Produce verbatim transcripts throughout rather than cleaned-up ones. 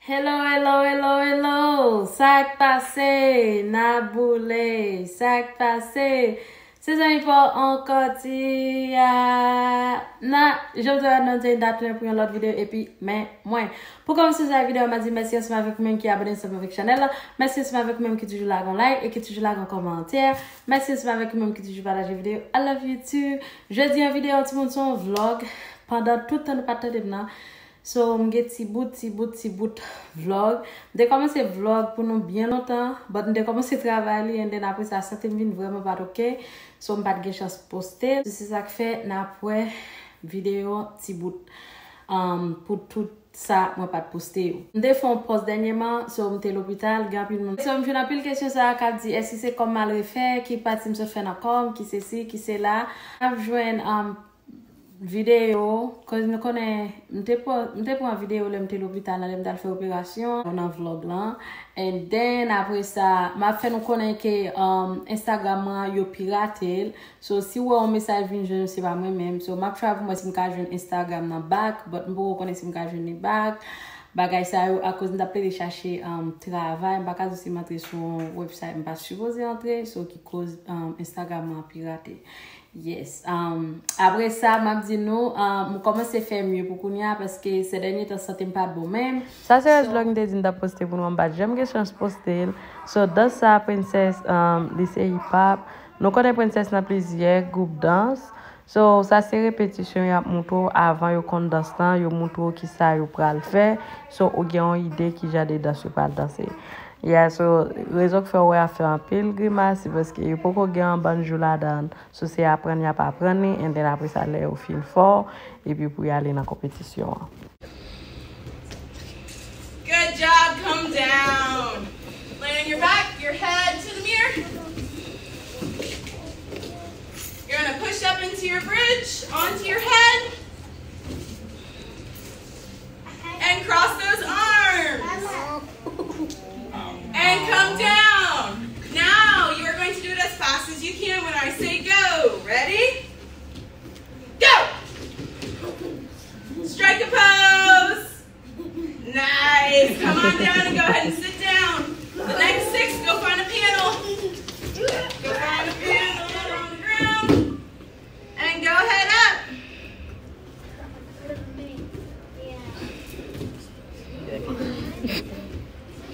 Hello, hello, hello, hello. Sa k pase? N ap boule. Sa k pase? Se zanmi pa w ankò, Tia. Na, jodi a, nou te dat mwen pou yon lòt videyo, epi men mwen. Pou kòmanse sa videyo, m a di mèsi ansanm avèk ou menm ki abòne ansanm avèk chanèl la. Mèsi ansanm avèk ou menm ki toujou lage yon like e ki toujou lage yon kòmantè. Mèsi ansanm avèk ou menm ki toujou pataje videyo. I love you too. Jodi an videyo, timoun, se yon vlog. Pandan tout tan nou pa t tande m nan, so, m gen ti bout, ti bout, ti bout vlog. M te kòmanse vlog pou nou byen lontan, but m te kòmanse travay li, and then apre sa, sante m vin vrèman pa t oke. So, m pa t gen chans poste l. Se sa k fè n ap wè videyo ti bout, um, pou tout sa mwen pa t poste yo. M te fè yon pòz dènyèman, so m te lopital, gen anpil moun. So, m jwenn anpil kesyon sa k ap di, èske se kò m m al refè, ki pati m sot fè nan kò m, ki sesi, ki sela. N ap jwenn, um, videyo, cause nou konnen, m te pran, m te pran videyo lè m te lopital la, lè m t al fè operasyon, nan vlog lan. And then, apre sa, m ap fè nou konnen ke, um, Instagram mwen, yo pirate l. So, si w wè yon mesaj vin jwenn ou, se pa mwen menm. So, m ap try pou m wè si m ka jwenn Instagram nan back, but m poko konnen si m ka jwenn li back. Bagay sa yo, akoz m t ap plede chache, um, travay, m pa ka di w si m antre sou yon website m pa sipoze antre, so ki koz, um, Instagram mwen pirate. Yes. Um, apre sa, m ap di nou, um, m kòmanse fè mye pou kounye a, paske se dènye tan sante m pa t bon menm. Sa se rès vlog m te di m t ap poste pou nou an, m pa t janm gen chans poste l. So, dans sa, Princess, um, li se hip hop. Nou konnen Princess nan plizyè gwoup dans. So, sa se repetisyon y ap montre w avan yo konn dans lan, yo montre w kisa yo pral fè. So, ou gen yon ide kijan de dans yo pral danse. Yeah, so, rezon k fè w wè a fè anpil grimas, se paske yo poko gen yon bann jou ladan l. So, se aprann y ap aprann li, and then apre sa, lè yo fin fò, epi pou y ale nan konpetisyon an. Good job, come down. Lay on your back, your head to the mirror. You're gonna push up into your bridge, onto your head, and cross those arms. And come down. Now you are going to do it as fast as you can when I say go. Ready? Go! Strike a pose. Nice. Come on down and go ahead and sit down. The next six, go find a panel. Go find a panel on the ground. And go ahead up.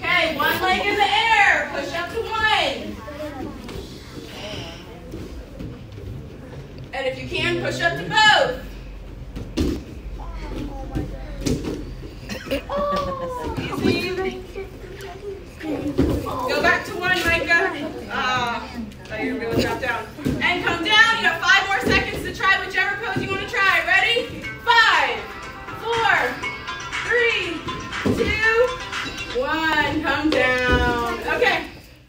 Okay, one leg in the air. Push up to one. And if you can, push up to both. Easy. Go back to one, Micah. Ah, thought you were gonna drop down. And come down. You have five more seconds to try whichever pose you wanna try. Ready? Five, four, three, two, one. Come down. Okay.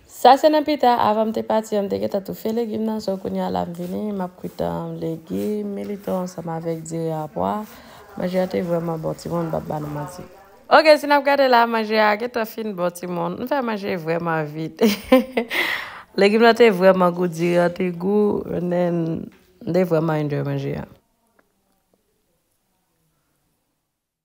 Sa se nan pita, avan m te pati an, m te gentan tou fè legim nan, so kounye a la m vini, m ap kwit, um, legim, militon ansanm avèk diri a pwa. Manje a te vrèman bon, timoun, m p ap ba nou manti. Ok, si n ap gade la, manje a gentan fin bon, timoun. M fè manje vrèman vit. Legim nan te vrèman gou, diri an te gou, and then, m te vrèman enjoy manje a.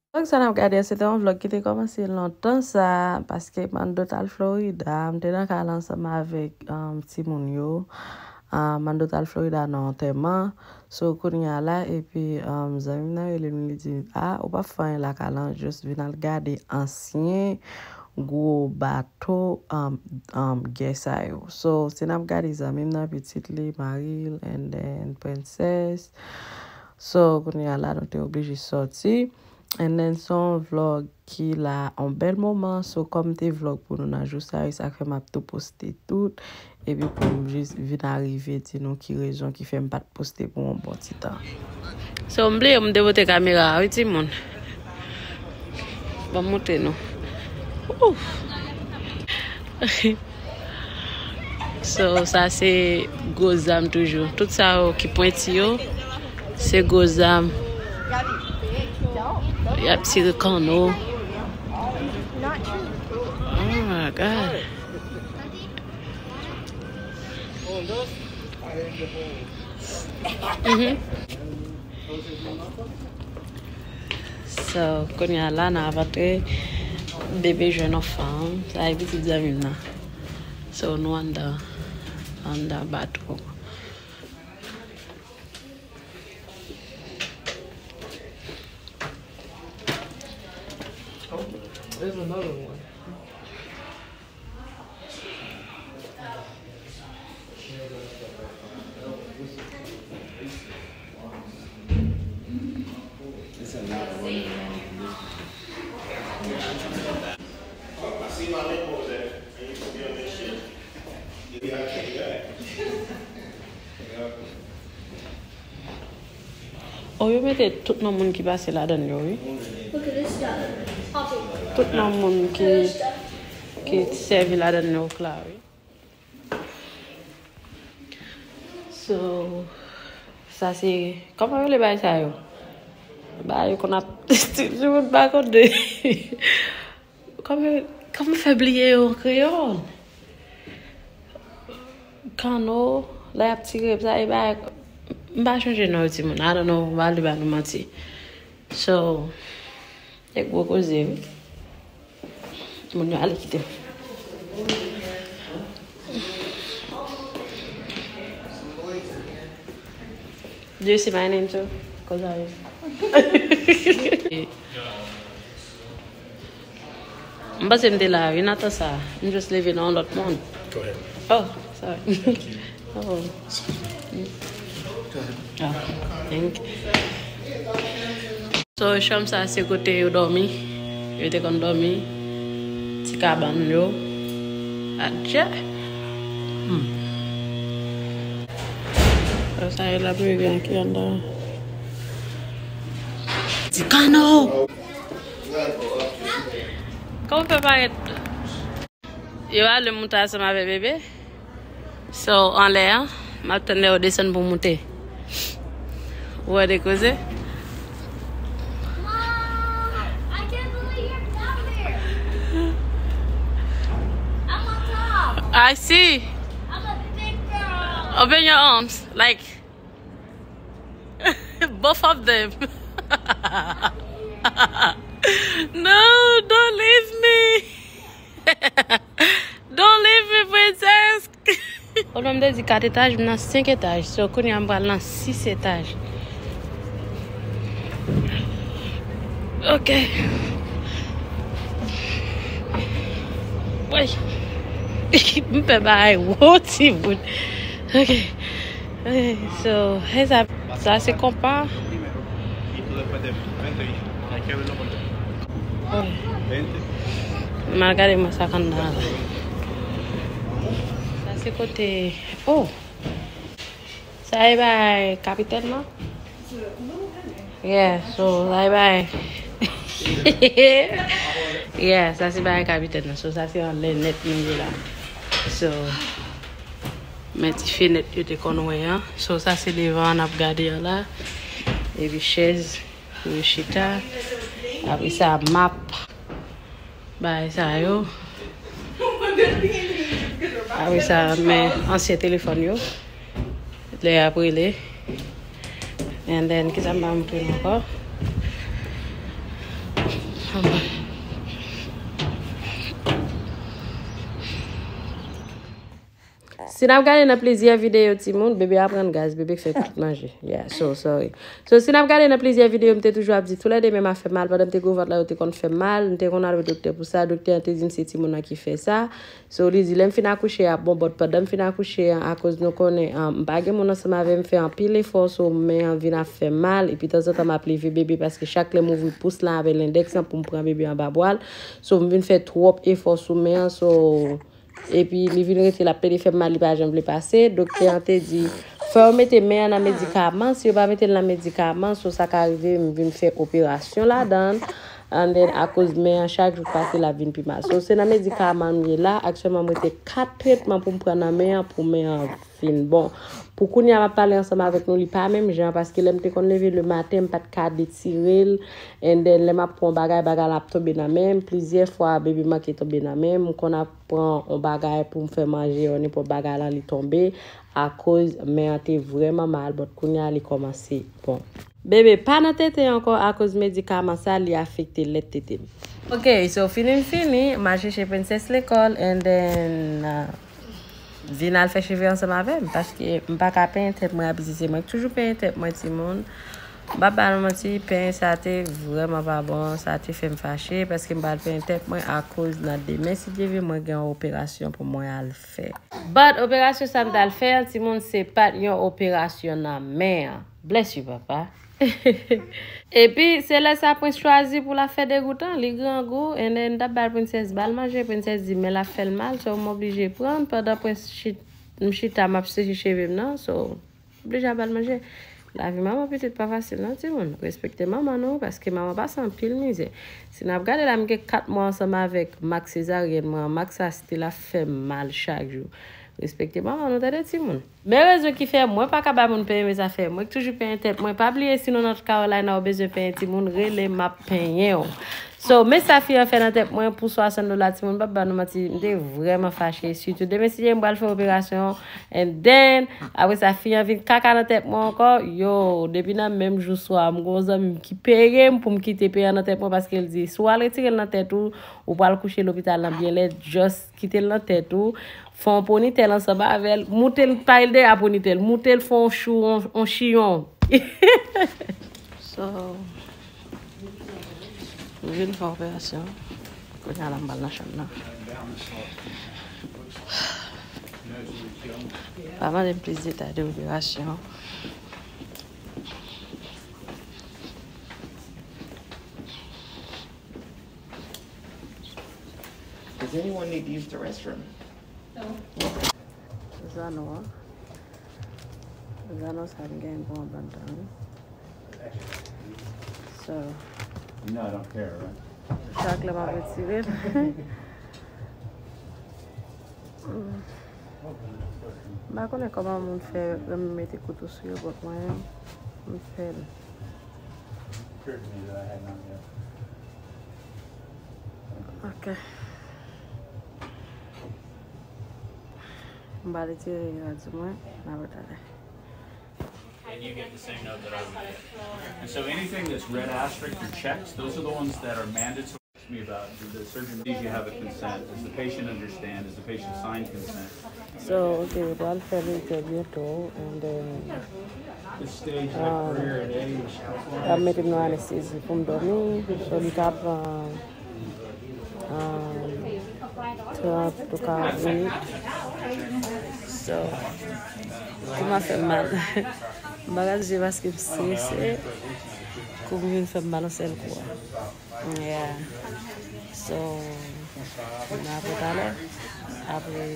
Vlog sa n ap gade a, se te yon vlog ki te kòmanse lontan sa, paske Mando t al Florida, m te nan kay la ansanm avèk, um, timoun yo. Um, Mando t al Florida nan antèman. So, kounye a la, epi, um, zanmi m nan rele m, li di, "A, ou p ap fè anyen lakay la, jis vin al gade ansyen gwo bato, um, um, gè sa yo." So, si n ap gade zanmi m nan, pitit li, mari l, and then Princess. So, kounye a la, nou te oblije sòti. And then, se yon vlog ki la yon bèl moman. So, kòm m te vlog pou nou nan jou sa yo, sa k fè m ap tou poste tout. Epi pou m jis vin arive di nou ki rezon ki fè m pa t poste pou yon bon ti tan. So, m bliye m demonte kamera a, wi, timoun. Ban m montre nou. Ouf! So, sa se gwo zam toujou. Tout sa yo ki pwenti yo, se gwo zam. Y ap tire kanno. Oh my God. Mhm. So, kounye a la, n ap antre. Bebe jwenn yon fanm, sa e pitit zanmi m nan. So, nou anndan, anndan bato. Oh, there's another one. It's a lot of running around in this position. I see my leg over there. I used to be on this shit. Yeah, I can't do that. Oh, yo mete tout non moun ki pase ladan yo, wi. Look at this guy. Poppy. Tout non moun ki, ki sèvi ladan yo k la, wi. So, sa se, kòman yo rele bagay sa yo? Bagay yo konn ap, timoun pa konn de. Kòman, kòman fè bliye yo an kreyòl? Kanno, lè y ap tire, sa e bagay, m pa chonje non yo, timoun. I don't know, m pa vle ba nou manti. So, e gwo koze, wi. Moun yo ale kite m. Do you see my name too? 'Cause I M panse m te la, wi, nan tan sa. M just leve nan yon lòt mond. Go ahead. Oh, sorry. Thank you. Oh. Go ahead. Oh, thank you. So, chanm sa, se kote yo dòmi. Yo te konn dòmi. Ti kabann yo. Adje. Hmm. Sa, sa e la, bebe, ki anndan. Ti kanno! Kòman w fè parèt? Yo ale moute ansanm avè bebe. So, anlè a, m ap tann lè yo desann pou moute. Ou wè de koze? Mom, I can't believe you're down there. I'm on top. I see. I'm a big girl. Open your arms. Like, both of them. No, don't leave me. Don't leave me, princess. Ou menm te di kat etaj, m nan senk etaj. So, kounye a m pral nan sis etaj. Ok. Woy. M pè bagay wo, timoun. Ok. Ok, so, e sa, sa se konpa. Woy. M al gade mwen sa k anndan an la. Sa se kote, oh. Sa e bay kapitèn nan? Yeah, so, sa e bay. Yeah, sa se bay kapitèn nan. So, sa se anlè nèt nou ye la. So, men ti fenèt yo te konn wè an. So, sa se devan an n ap gade an la. Epi chèz pou yo chita. Apre sa, map. Bagay sa yo. Apre sa, men ansyen telefòn yo. Lè y ap rele. And then, kisa m pa montre nou ankò? Si n ap gade nan plizyè videyo timoun, bebe aprann gaz, bebe k fè tout manje. Yeah, so sorry. So, si n ap gade nan plizyè videyo, m te toujou ap di toulède men m ap fè mal. Pandan m te gwo vant la, yo te konn fè m mal. M te konn al wè doktè pou sa. Doktè an te di m se timoun nan ki fè sa. So, li di lè m fin akouche a, bon, but pandan m fin akouche a, akoz nou konnen, um, m pa gen moun ansanm avè m, fè anpil efò, so men an vin ap fè m mal. Epi tanzantan m ap leve bebe, paske chak lè m ouvri pous la avè lendèks lan pou m pran bebe anba bra l. So, m vin fè twòp efò sou men an, so, epi li vin rete l ap pede fè m mal, li pa janm vle pase. Doktè an te di, fò yo mete men an nan medikaman. Si yo pa mete l nan medikaman, so sa ka rive m vin fè operasyon ladan l. And then, akoz men an chak jou k pase, l ap vin pi mal. So, se nan medikaman m ye la. Aktyèlman, m rete kat tretman pou m pran nan men an, pou men an fin bon. Pou kounye a, m ap pale ansanm avèk nou, li pa menm jan, paske lè m te konn leve le maten, m pa t ka detire l. And then, lè m ap pran yon bagay, bagay la ap tonbe nan men m. Plizyè fwa, bebe manke tonbe nan men m. M konn ap pran yon bagay pou m fè manje, yon nenpòt bagay la, li tonbe. Akoz men an te vrèman mal, but kounye a, li kòmanse bon. Bebe pa nan tete ankò akoz medikaman sa li afekte lèt tete m. Ok, so fini m fini, m al chèche Princess lekòl, and then, uh, vin al fè cheve ansanm avè m, paske m pa ka penyen tèt mwen abitye, se mwen ki toujou penyen tèt mwen, timoun. M p ap ba nou manti, penyen sa te vrèman pa bon, sa te fè m fache, paske m pral penyen tèt mwen akoz nan demen, si Dye vle, mwen gen yon operasyon pou mwen al fè. But operasyon sa m t al fè an, timoun, se pa t yon operasyon nan men an. Bless you, papa. Epi, se lè sa Prince chwazi pou l ap fè degoutan, li grangou, and then t ap ba l Princess ba l manje, Princess di men l ap fè l mal, so m oblije pran l, pandan Prince chit-, m chita, m ap seche cheve m nan, so, oblije ap ba l manje. Lavi manman pitit pa fasil non, timoun. Respekte manman nou, paske manman pase anpil mizè. Si n ap gade la, m gen kat mwa ansanm avèk mak sezaryèn mwen an, mak sa still ap fè m mal chak jou. Respekte manman nou, tande timoun. Men rezon ki fè mwen pa ka bay moun penyen mes afè, mwen ki toujou penyen tèt mwen. Pa bliye, si nou North Carolina ou bezwen penyen timoun, rele, m ap penyen w. So, men sa fi an fè nan tèt mwen pou swasant dola, timoun, m p ap ba nou manti, m te vrèman fache. Sitou demen, si Dye vle, m pral fè operasyon, and then, apre sa, fi an vin kaka nan tèt mwen ankò. Yo, depi nan menm jou swa, m gen yon zanmi m ki peye m pou m kite penyen nan tèt mwen, paske l di, si w al retire l nan tèt ou, ou pral kouche lopital nan byen lèd, just kite l nan tèt ou, fè yon ponitèl ansanm avè l, moute l, pa l dèyè ponitèl, moute l, fè yon chou, yon, yon chiyon. So, m vin fè operasyon. Kounye a la, m pral nan chanm nan. Pa mande m plis detay de operasyon. Does anyone need to use the restroom? Zano an. Zano sa m gen pou anbandan wi. So, you know I don't care, right? Chak lè m ap retire l. Mm. M pa konnen kòman moun fè renmen mete kouto sou yo, but mwen, m fè l. Ok. M ba li ti reyal di mwen, n ap retalè. And you get the same note that I would get. And so anything that's red asterisk or checks, those are the ones that are mandatory. Me about the surgeon, you have a consent. Does the patient understand? Does the patient sign consent? So, ok, yo pral fè li trè byento, and then, um, y ap mete m nan anestezi pou m dòmi. So, li ka pran, um, trant ou karant minit. So, kòman fè m mal? M pa ka di paske m strese, kou m vin fè m mal yon sèl kou a. Yeah. So, n a retalè apre,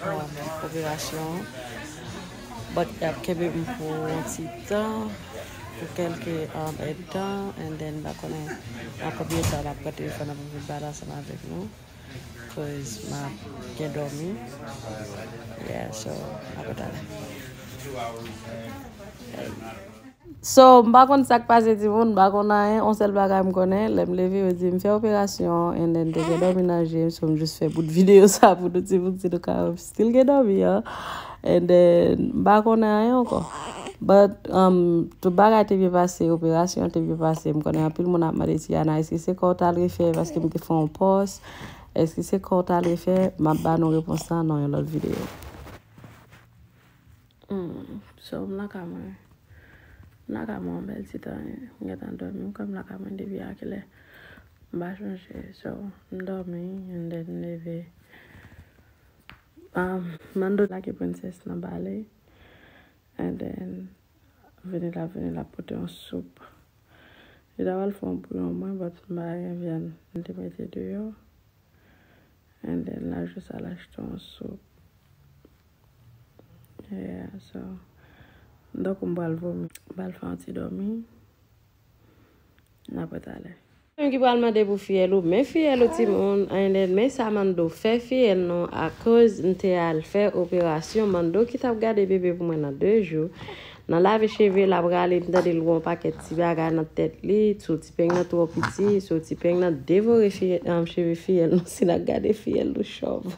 um, operasyon an. But y ap kenbe m pou yon ti tan, pou kèlke, um, èdtan, and then m pa konnen nan konbyen tan m ap pran telefòn nan pou m vin pale ansanm avèk nou. Cause m ap gen dòmi. Yeah, so, n a retalè. So, m pa konn sa k pase timoun, m pa konn anyen, yon sèl bagay m konnen, lè m leve, yo di m fè operasyon, and then te gen dòmi nan je m, so m jis fè bout videyo sa pou nou timoun, si nou ka wè m still gen dòmi an. And then, m pa konnen anyen ankò. But, um, tout bagay te byen pase, operasyon te byen pase, m konnen anpil moun ap mande Tiana, èske se kò w t al refè, paske m te fè yon pòs, èske se kò w t al refè, m ap ba nou repons lan nan yon lòt videyo. Hmm, so, m lakay mwen. M lakay mwen yon bèl ti tan, m gentan dòmi, m kwè m lakay mwen depi a kilè? M pa chonje, so, m dòmi, and then m leve. Um, Mando lage Princess nan bale, and then, vini la, vini la pote yon soup. Li ta pral fè yon bouyon mwen, but m pa gen vyann, m te mete deyò. And then, la jis al achte yon soup. Yeah, so, m tankou m pral vomi. M pral fè yon ti dòmi. N ap retalè. Menm ki pral mande pou fiyèl ou, men fiyèl ou timoun, and then men sa Mando fè fiyèl nou, akoz m te al fè operasyon, Mando ki t ap gade bebe pou mwen nan de jou, nan lave cheve, l ap rale, m tande l gen yon pakèt ti bagay nan tèt li, so ti peng nan twò piti, so ti peng nan devore fiyèl, um, cheve fiyèl nou, si n ap gade fiyèl nou chòv.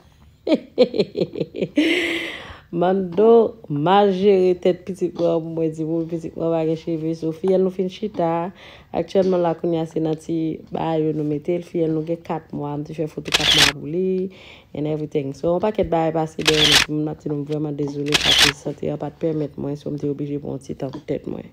Mando mal jere tèt pitit mwen pou mwen di pou pitit mwen pa gen cheve. So fiyèl nou fin chita. Aktyèlman la kounye a se nan ti bagay yo nou mete l. Fiyèl nou gen kat mwa. M te fè foto kat mwa pou li and everything. So yon pakèt bagay pase dèyè nou. Timoun m ap di nou m vrèman dezole paske sante an pa t pèmèt mwen. So m te oblije pran yon ti tan pou tèt mwen.